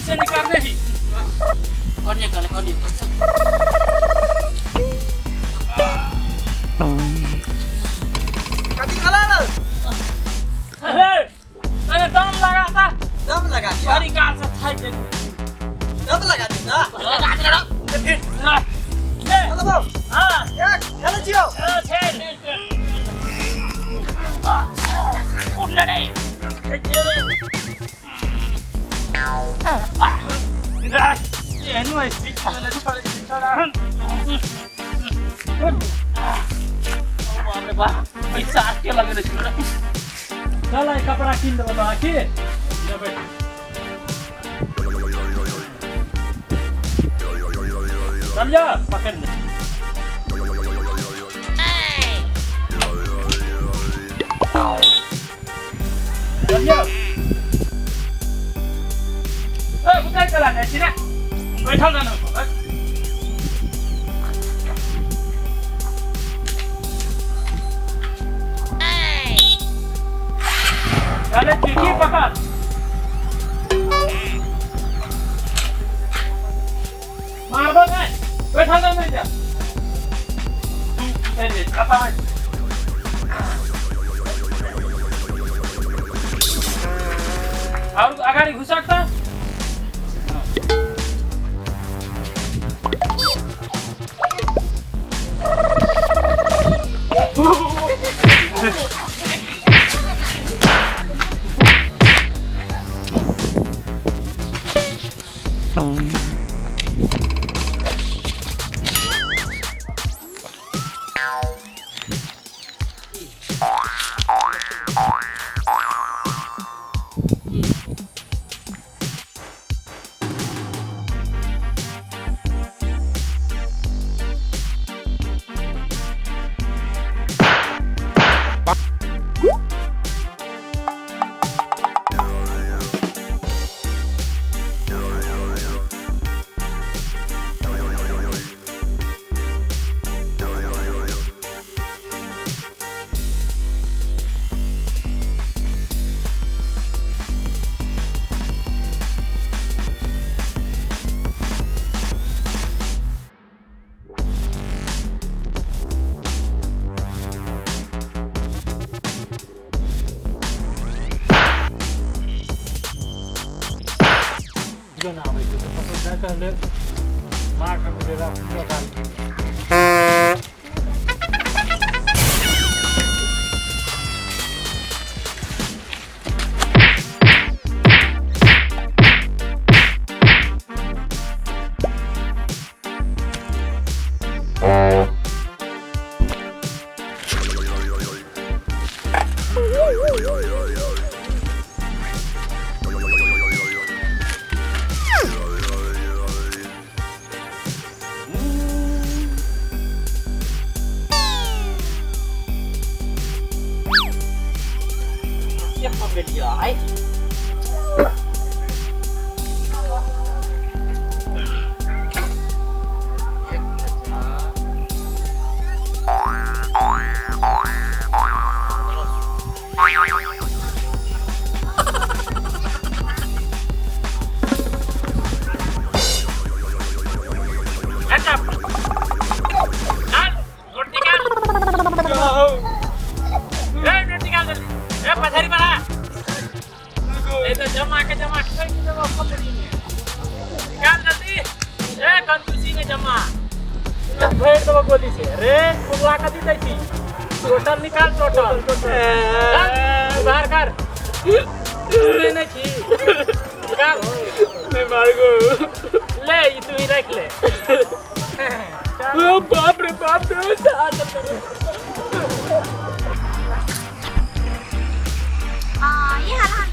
से निकालने ही कनिए कने कनिए कथी खला रहल? अरे अरे दम लगा ता दम लगा दिया बड़ी गाल से थाक दे दम लगा दी ना लगा दे रहो ते फिर ले ले चलो बाबू हां एक चलो जियो छे उठ ले रे एहनो ऐसी चले छोड़े छोड़ा बाप रे बाप पैसा आके लगे रे छोड़ा चल आई कपड़ा किन देबो तोरा की ले बैठ चल जा पकड़ ले चल जा ए बुकाई चला जाइ छी ने बैठल ना ना चले की पकड़ मारबो नहीं बैठल ना नहीं जा तू उतर जा कपा में और अगाडि घुसक त जो ना आबै छै तऽ कतहु जा कऽ ले मार कऽ डेरा पूरा एक पकड़ लिया आई अच्छा चल रोटी निकाल ए रोटी निकाल जल्दी ए पछारी बना ए तो जमा के जमा ठोक देबो पकड़ी में निकाल जल्दी ए कंजूसी ने जमा भर देबो गोली से रे पुरवा कथी दै छी टोटल निकाल टोटल चल, बाहर कर सुनै नहि छी निकाल नहीं मारगो ले ई तू ही राख ले ओ बाप रे बाप रे आ, ये हाल हाल